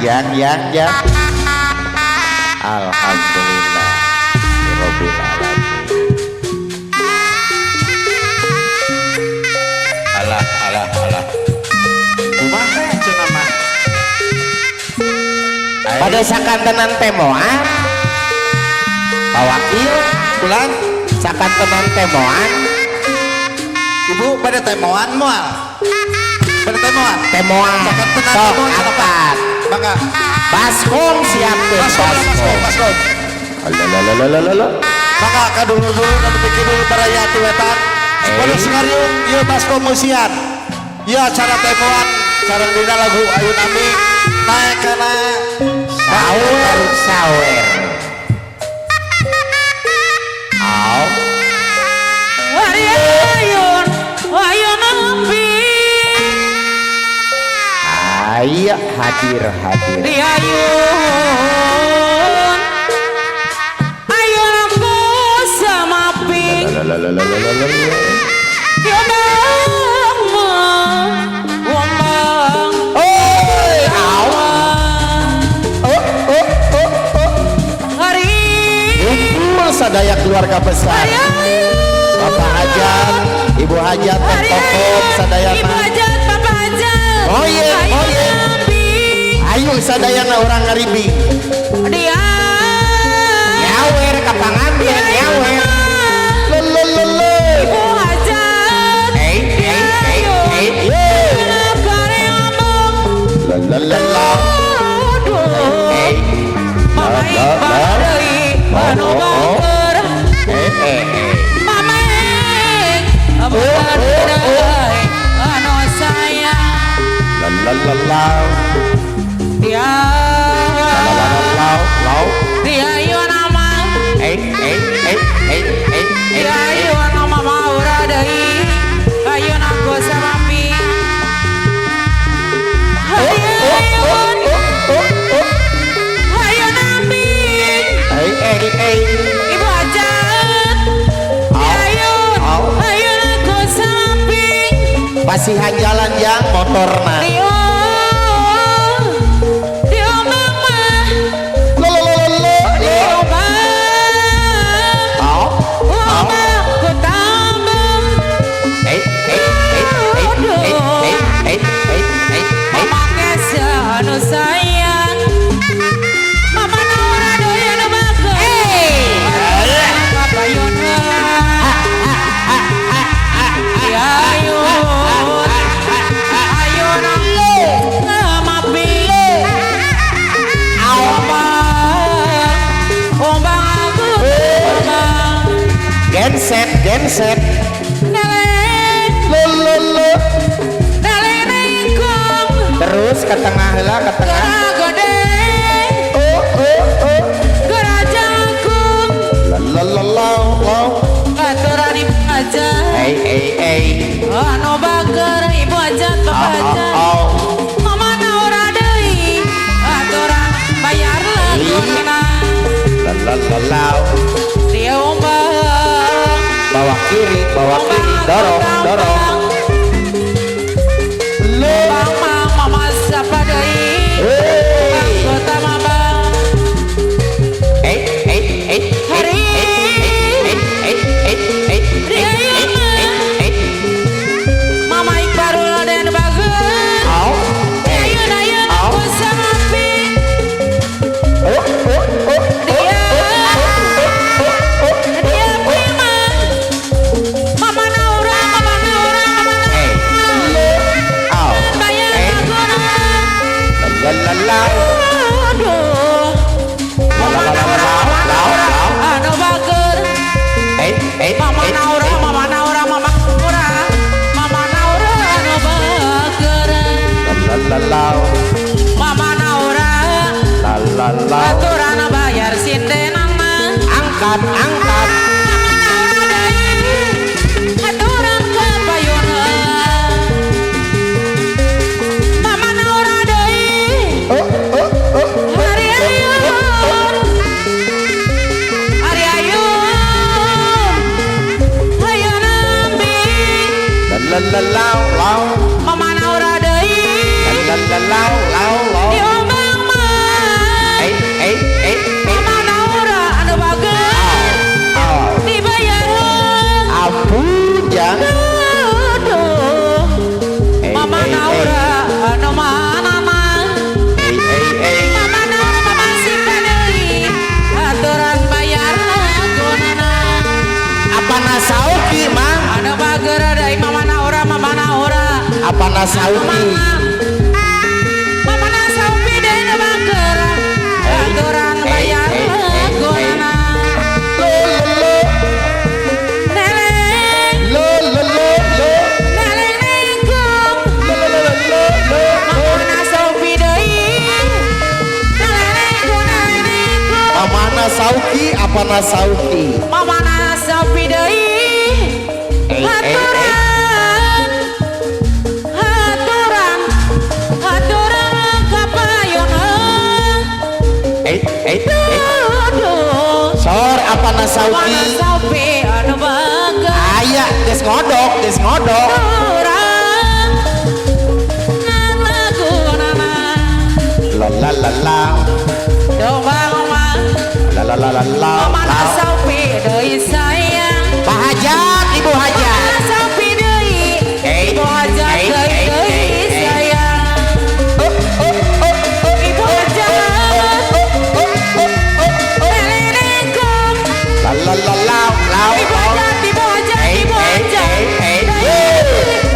Yang yang yang. Alhamdulillah. Rabbil alamin. Alah alah alah. Kumaha cenah mah? Pada sakantenan temoan. Pak Wakil Pulang sakantenan temoan. Ibu pada temoan moal. Pada temoan. Temoan. Sakantenan Sok temoan kenapa? angkat. Maka Baskom siapkeun baskom baskom baskom. baskom. Alalalalala. Maka kadulur-dulur anu pikir baraya ti wetan. Pada sengariung ieu baskom musian. Ieu acara temoan sareng dina lagu Ayun Ami naek kana Sawer sawer. Au. Ayun, ayun nabi. Ayo hadir hadir. Di ayun, ayun aku samapi. Alalalalala. Di omang, omang, Oi, au. Oh, oh, oh, oh. Hari. Kumpul sadaya keluarga besar. Bapak Hajat, Ibu Hajat, Teh Tokom, sadayana. Ibu Hajat, Bapak Hajat. Oh iya, oh iya. Nabi. Ayo sadayana urang ngaribing. Dia. Nyawer ka panganten, nyawer. Lo lo lo lo. Ibu Hajat. Eh, eh, eh, eh, ye. Kare ngomong. La la la la. Aduh. Eh, Mama La, la, la. Iqbal deui, anu Oh, oh, oh. bager. Eh, eh, eh. Mama Oh, oh, oh. anu sayang. La la la la. Dia. La la la la la. Dia ieu nama. Eh, eh, eh, eh, eh, eh. Dia ieu nama maura deui. Ayeuna aku samapi. Oh, oh, oh, oh, oh. Ayo nabi. Eh, eh, eh. Ibu Hajat. Ayo. Au. Ayo aku samapi. Pasihan jalan yang motorna. Dio. Dio mama. Lo lo lo lo lo. Dio bang. Au. Au. Omang ku tambang. Eh, eh, eh, eh, eh, eh, eh, eh, eh, eh. Mama Kesya anu sayang. Mama Naura deui anu bager. Kapayunna. Ayun. Ayun ngamapi. Ombang. Ombang aku ombang. Genset, genset. Neleng. Lo lo lo. Neleng nengkong. Terus ke tengah lah, ke tengah. Geura godeng. Oh, oh, oh. Geura jangkung. La la la la la. Aturan ibu aja. Eh, eh, eh. Anu bager ibu aja Au, bapak au, aja. au. Mama naura deui. Aturan bayar laguna. La la la la. Dia ombang. Bawa kiri, dorong, dorong. Lo. Bang mang mama siapa deui? Hey. Kota mama. Eh, eh, eh, eh, Hari. eh, eh, eh, eh, eh, Dia eh, eh, mah. eh, eh. Mama Iqbarul dan bager. Au. Eh. Ayun ayun Au. aku samapi. Oh, oh, oh, Dia. oh, oh, Dia prima. Mama Naura, Mama Naura, Mama Eh. Naura. Au. Bayar Eh. laguna. La la la. Aduh. Mama La, la, la, Naura, la, Mama la, Naura, la. anu bager. Eh, eh, Mama eh, Naura, eh. Mama Naura, Mama Naura. Mama Naura anu bager. La la la la. Mama Naura, La la la. aturan bayar sindenana. Angkat, angkat. Mama Naura deui, aturan ka payuna. Mama Naura deui, Oh, oh, oh. Hari ayun, hari ayun, ayun nabi. La la la la la. Mama Naura deui, La la la la la. di ombang mah. Mamana Sauki. Mamana Sauki deui nu bager. Aturan bayar lagunana. Neleng Lo lo lo lo neleng nengkung. lo lo lo lo lo. Mamana Sauki deui. Neleng nengkung neleng nengkung. Mamana Sauki apana Sauki? Mamana Sauki deui. Aturan aturan aturan kapayuna. Duduh. Sor apana Mamana Sauki? Sauki anu bager. Aya geus ngodok, geus ngodok. Aturan lagunana. La la la la. Domba mah La la la la la. Mamana Sauki deui sayang. Pak Hajat, Ibu Hajat. Mamana Sauki deui. Ibu Hajat deui deui sayang. Ibu Hajat. Nelengkung. La la la la la. Ibu Hajat, Ibu Hajat, Ibu Hajat.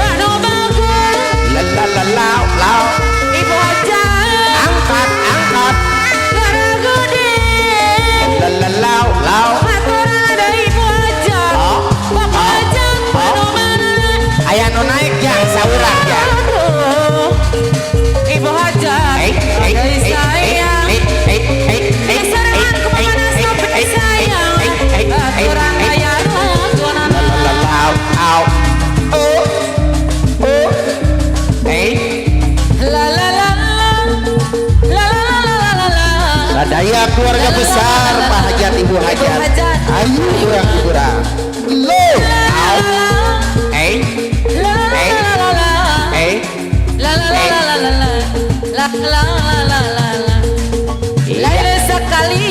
Anu bagus. La la la la la. Ibu Hajat. Angkat, angkat. Gara gede. La la la la. Aturan ada Ibu Hajat. Bapak Hajat, anu mana? Aya nu naik jang saurang jang. Aduh. Ibu Hajat, deui sayang. Diserangan ku Mamana Sauki sayang. Aturan bayar lagunana. La la la au. Oh. Oh. La la la la. La la la la la la. Sadaya keluarga besar Pak Hajat Ibu Hajat. Ayo kurang kurang. Lo. Au. La la la la la. La la la la la la. La la la la la la. Lain sekali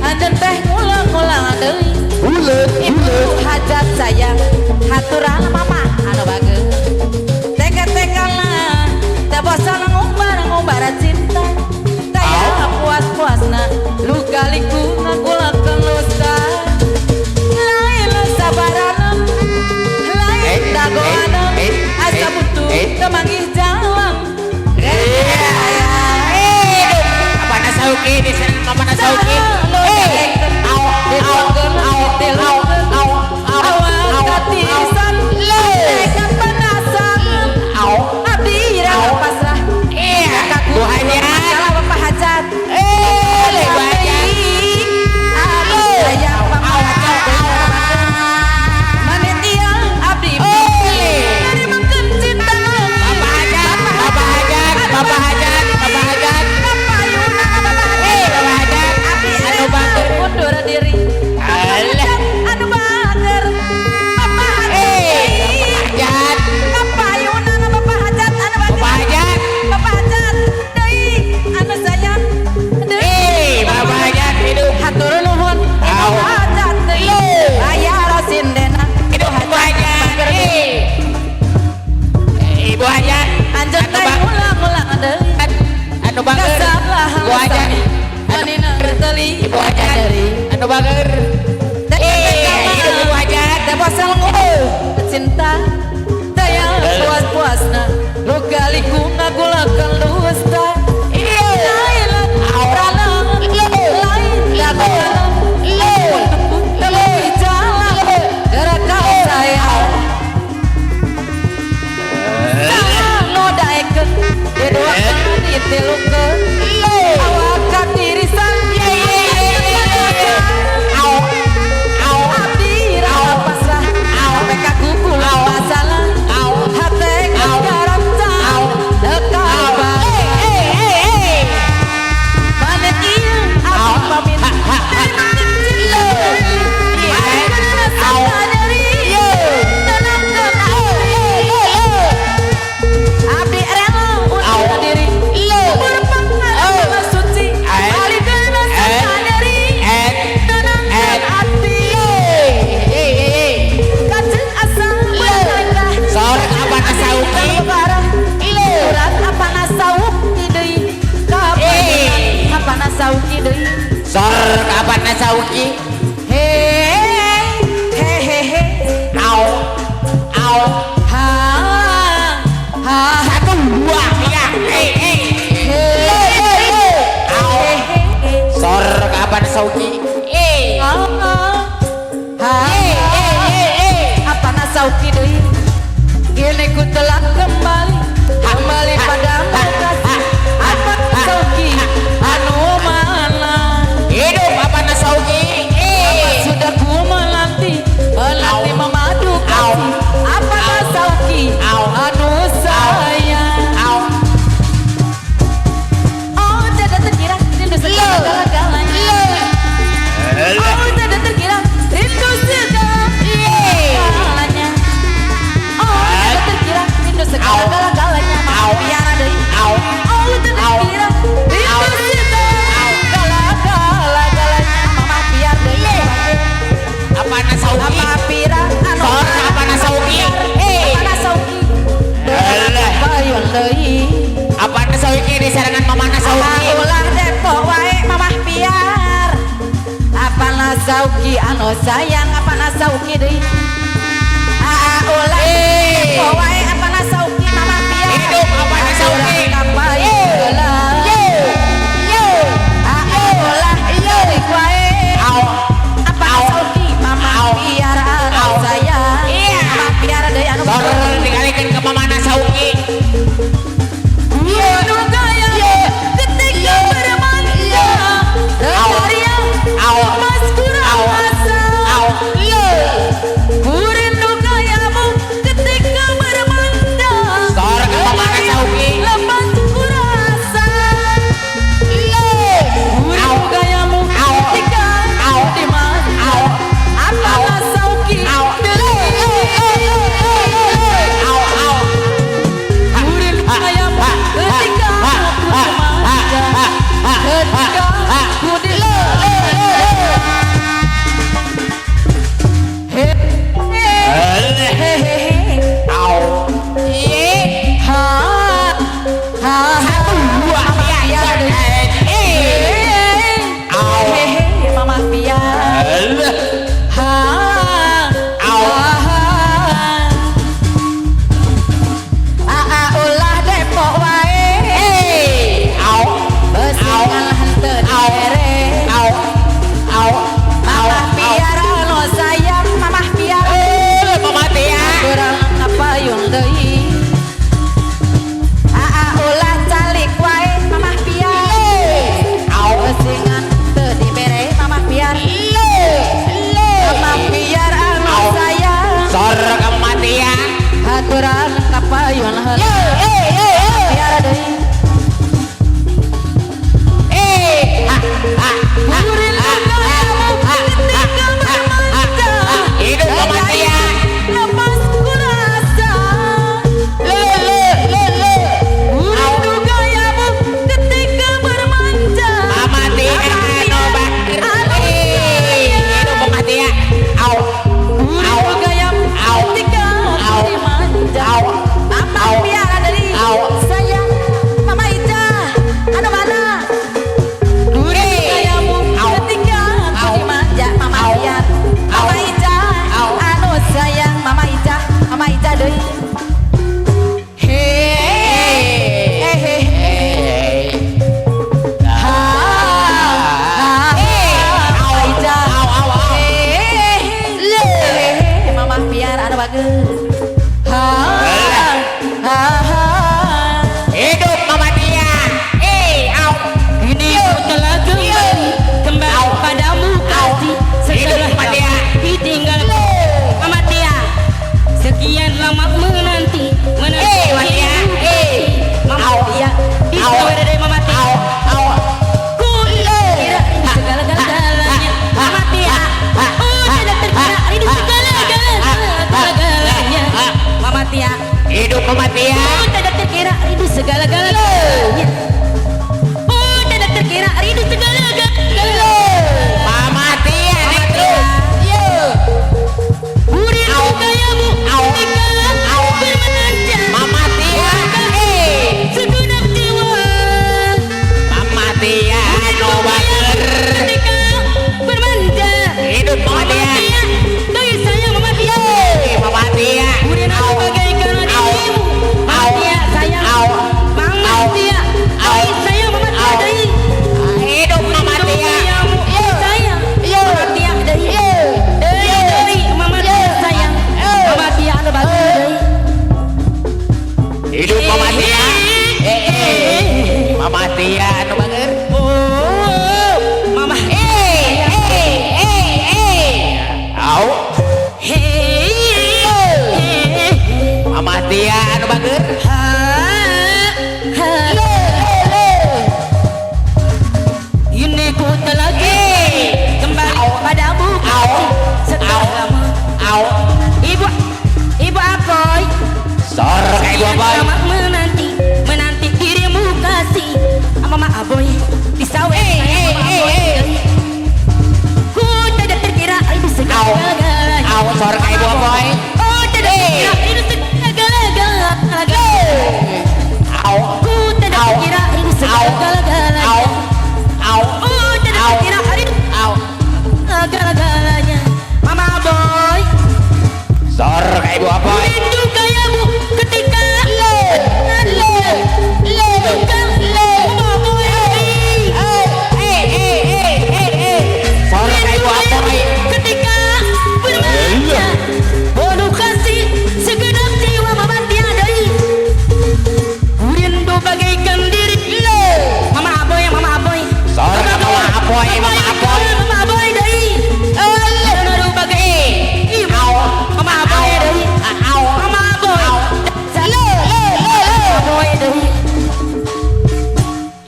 anjeun teh ngulang-ngulang deui. Bulet, Ibu bulet. Hajat sayang haturan mama anu bager. Teka-tekana teu bosan ngumbar-ngumbar cinta. Taya puas-puasna luka liku ngagulakeun lusta. Lain sabarana lain dagoana asa butuh teu manggih jalan. Apana Sauki di sana Mamana Sauki. Au au au au au au katirisan tekan penasaran Au. abdi rada pasrah. Iya. Kaku Bu Hajat. masalah Bapak Hajat. Bu Hajat. Abdi sayang Bapak Hajat. Manitia abdi narimakeun cinta. Bapak Hajat, Bapak Hajat, Bapak Hajat, Bapak Hajat. Kapayuna Bapak Hajat. Bapak Hajat. Abdi Anu bager. mundur diri. Alah. Anu bager. Bapak Hajat. Hajat. Kapayuna Bapak Hajat anu bager. Bapak Hajat. Bapak Hajat deui anu sayang deui. Bapak Hajat hidup. Hatur nuhun Au. Ibu Hajat deui. Aya rosindena Hidup Ibu Hajat. Bager deui. Ibu Hajat. Anjeun Anu teh ngulang-ngulang deui. Anu bager. Kasalahan Ibu Hajat. Manina teli Ibu Hajat. Anu bager. Hidup Ibu Hajat. Teh bosan ngomong cinta daya puas-puasna luka liku ngagulakeun lusta. Lain rana lain dagoana teu jalan gerak kau sayang. Salah nu daekeun diduakeun ditilukeun awak katirisan. Au. Au. Abdi rada pasrah sampai kaku masalah Au. hate karancang dekat Manet ieu abdi pamit narimakeun cinta alikeun rasa nyeri tenangkeun hati abdi rela undur diri berpengalaman suci alikeun rasa nyeri tenangkeun hati kajeng asa berlengkah Sor apana Sauki? Surat apana Sauki deui kapan apana Sauki deui. Sor apana Sauki? Hei he he he Au. Au. ha ha. Sauki. Eh. Apa Sauki deui? Kini ku telah kembali, kembali padamu kasih. Apa Sauki anu mana? Hidup apa Sauki? Apa sudah ku menanti, menanti memadu kasih. Apa Sauki anu sayang? Oh tidak terkira rindu segala-galanya. Oh tidak terkira rindu segala-galanya. Oh tidak terkira rindu segala-galanya. Mama piara deui. Oh tidak terkira rindu segala-galanya. Mama piara deui. Apa Sauki? Apa pira anu? Apa Sauki? Apa Sauki? Payun deui. Apa Sauki di sarangan Mama Sauki? Ulah depok wae Mama piar. Apa Sauki anu sayang? Apa Sauki deui? Ulah depok wae apa Sauki Mama piar. Hidup apa Sauki? Ulah deui wae. Apa Sauki Mama piar anu sayang? Mama piar deui anu. Sor dikalikeun ke Mama Sauki. Ketika bermanja tarian mas kurang rasa. Ku rindu gayamu ketika bermanja lepas ku rasa. Ku rindu gayamu ketika dimanja. Apa Sauki? Ku rindu gayamu ketika ku dimanja. Ketika ku Mama piar. Ha ha ulah depok wae. Besingan henteu dibere. Mama piar anu sayang, Mama piar. Mama piar. Kurang ngapayun deui. Ulah calik wae, Mama piar. Besingan henteu dibere, Mama piar. Mama piar anu sayang. Sor ka Mama Tia. Haturan kapayun heula. Piar deui. Hidup Mama Tia. Lepas ku rasa. Ku rindu gayamu ketika bermanja. Mama Tia anu bager. Hidup Mama Tia. Ku rindu gayamu ketika dimanja. Mama piara deui. Sayang Mama Ica anu mana? Ku rindu gayamu ketika dimanja. Mama piar. Mama Ica anu sayang. Mama Ica, Mama Ica deui. Hehehe. Ha ha. Mama Ica. Hehehe. Mama piar anu bagus. Ha ha ha. Hidup Mama Tia. Kini ku telah kembali, kembali padamu kasih. Hidup Setelah Mama Tia. ditinggal Mama Tia. Sekian lama menanti, menanti Mama Tia. Mama Tia. Di dari Mama Tia. Ku kira segala-galanya Mama Tia. Oh tidak terkira rindu segala-galanya Mama Tia. Hidup Mama Tia. Oh tidak terkira rindu segala-galanya. Oh tidak terkira rindu segala-galanya. Mama Tia. Mama Tia. Ku rindu gayamu ketika bermanja. Mama Tia. Segenap jiwa. Mama Tia anu bager. Ketika bermanja. Hidup Mama Mama Tia. Tia. Doi sayang Mama Tia. Mama Tia. Ku rindu bagaikan dirimu. Mama Tia sayang. Mama Tia. Doi sayang Mama Tia doi. Hidup Mama Tia. Sayang. Hidup Mama Tia. Mama Tia anu bager. Oh, Mama. Au. Hei. Mama Tia anu bager. Ha. Ha. Ini ku lagi kembali padamu setelah lama. Au. Ibu, Ibu Apoy. Sor ka Ibu Apoy. Selamat menanti, menanti dirimu kasih. Mama Aboy di sawe. Ku tidak terkira itu segala-galanya. Au, sor ka Ibu Apoy. Oh, tidak terkira itu segala-galanya. Au. Ku tidak terkira itu segala-galanya. Au. Au. Oh, tidak terkira itu Au. segala-galanya. Mama Aboy. Sor ka Ibu Apoy. Rindu gayamu ketika Sor ka Ibu Apoy. ketika bermanja penuh kasih segenap jiwa Mama tiadai. Rindu bagaikan diri Mama Aboy, Mama Aboy. Sor ka Mama Apoy, Mama Apoy. Mama Aboy dai. Rindu bagai Mama Aboy dai. Au. Mama Aboy. Mama Aboy dai.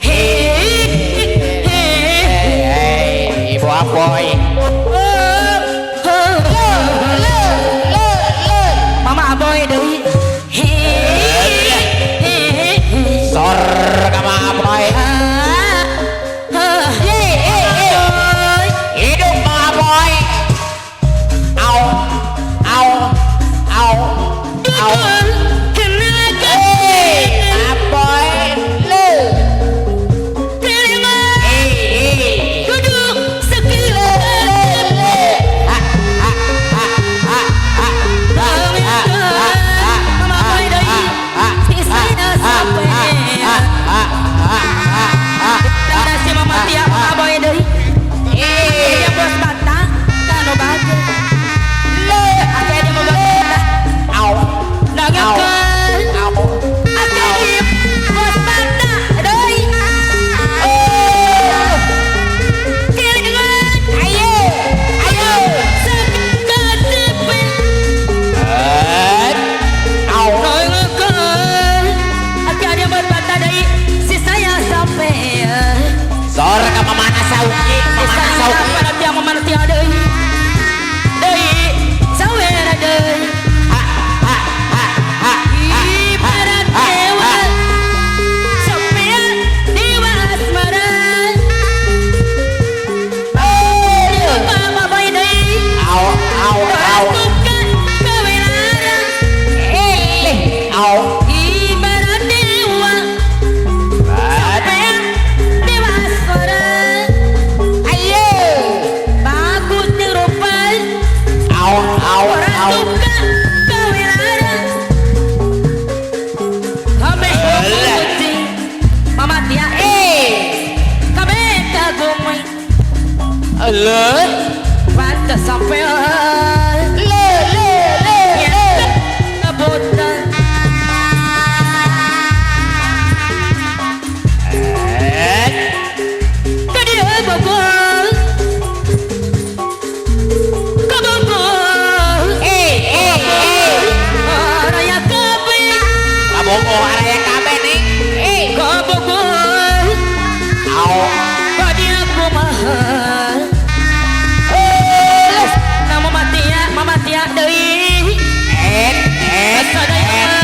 Hei, hei. Hey, Ibu Apoy. Mama Aboy deui. Hei, hei, hei. Sor ka Mama Apoy. Hidup Mama Apoy. Au. Au. Au. Au. Apoy. Le. Eh, eh. Ha, ha, ha, ha, ha, ha, ha, ha, ha, ha, ha, ha, ha, Au. Au. Eh. Au. Sor ka Mama Nasauki, Mama Nasauki. Ha, ha, ha, ha, ha, ha, ha. Au, au, au. Au. Ibarat dewa, Bat. dewa asmara. Ayo. Bagus rupa, Au, au, orang au. suka gawe lara. Kame kucing, Mama Tia, kame kagum, Aleh. pantas sampai Le, le, le, le. botan. Eh. Kadia bogol, kabogol, Eh, eh, eh. araya kabe, Kabogo araya kabeh ning. Eh. kabogol. Au. Kadia kumaha. Nah, Mama Tia, Mama Tia deui. Eh, eh, Sadaya. eh.